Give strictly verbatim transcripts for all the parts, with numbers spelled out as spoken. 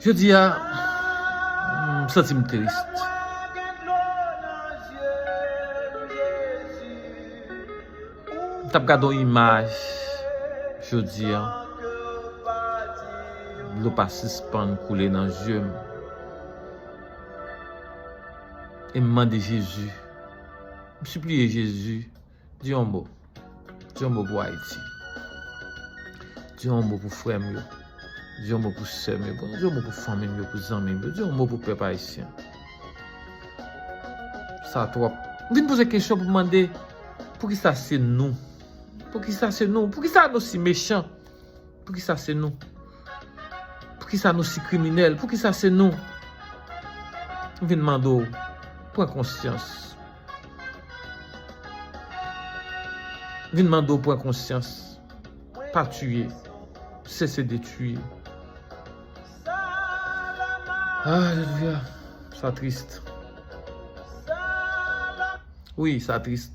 Jodi a, m santi m tris. M t ap gade yon imaj jodi a. Dlo pa sispann koule nan zye m. E m mande Jezi, m sipliye Jezi, di yon mo. Di yon mo pou Ayiti. Di yon mo pou frè m yo. Di yon mo pou sè m yo. Di yon mo pou fanmi m yo, pou zanmi m yo. Di yon mo pou pèp ayisyen. Sa twòp. M vin poze kesyon pou mande, poukisa se nou? Poukisa se nou? Poukisa nou si mechan? Poukisa se nou? Poukisa nou si kriminèl? Poukisa se nou? M vin mande w, pran konsyans. M vin mande w, pran konsyans. Pa tiye. Sese detwi. Alelouya. Sa tris. Wi, sa tris.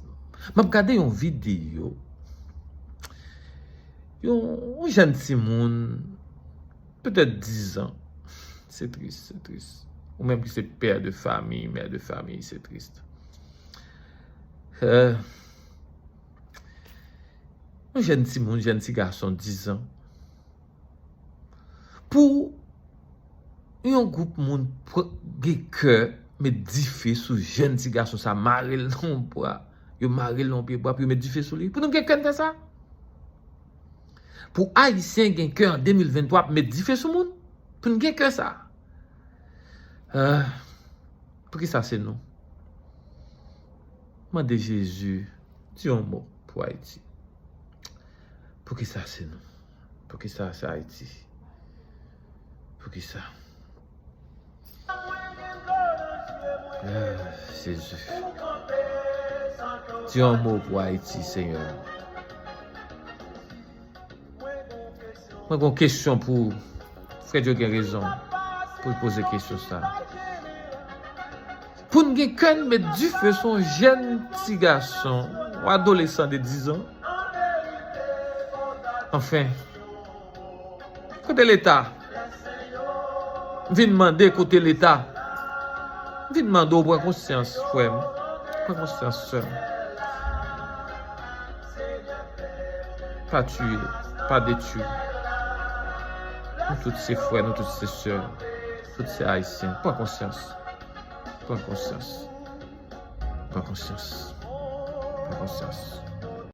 M ap gade yon videyo. Yon, yon jèn timoun, petèt diz an. Se tris, se tris. Ou menm ki se pè de fami, mè de fami, se tris. Euh, yon jèn timoun, jèn ti gason, diz an. Pou yon gwoup moun pr-, gen kè met dife sou jèn ti gason sa, mare l nan yon bwa, yo mare l nan yon pye bwa, pou yo met dife sou li. Pou nou gen kè n fè sa? Pou Ayisyen gen kè an de mil venntwa ap met dife sou moun? Pou n gen kè sa? Ah, poukisa se nou? Mande Jezi, di yon mo pou Ayiti. Poukisa se nou? Poukisa se Ayiti? Poukisa? Ah, Jezi. Di yon mo pou Ayiti, Senyè. Mwen gen yon kesyon pou ou. Frè Djo gen rezon pou l poze kesyon sa. Pou n gen kè n met dife sou yon jèn ti gason, yon adolesan de diz an. Anfen, kote Leta? M vin mande kote Leta. M vin mande w pran konsyans, frè m. Pran konsyans, sè m. Pa tiye, pa detwi. Nou tout se frè, nou tout se sè. Tout se Ayisyen. Pran konsyans. Pran konsyans. Pran konsyans. Pran konsyans.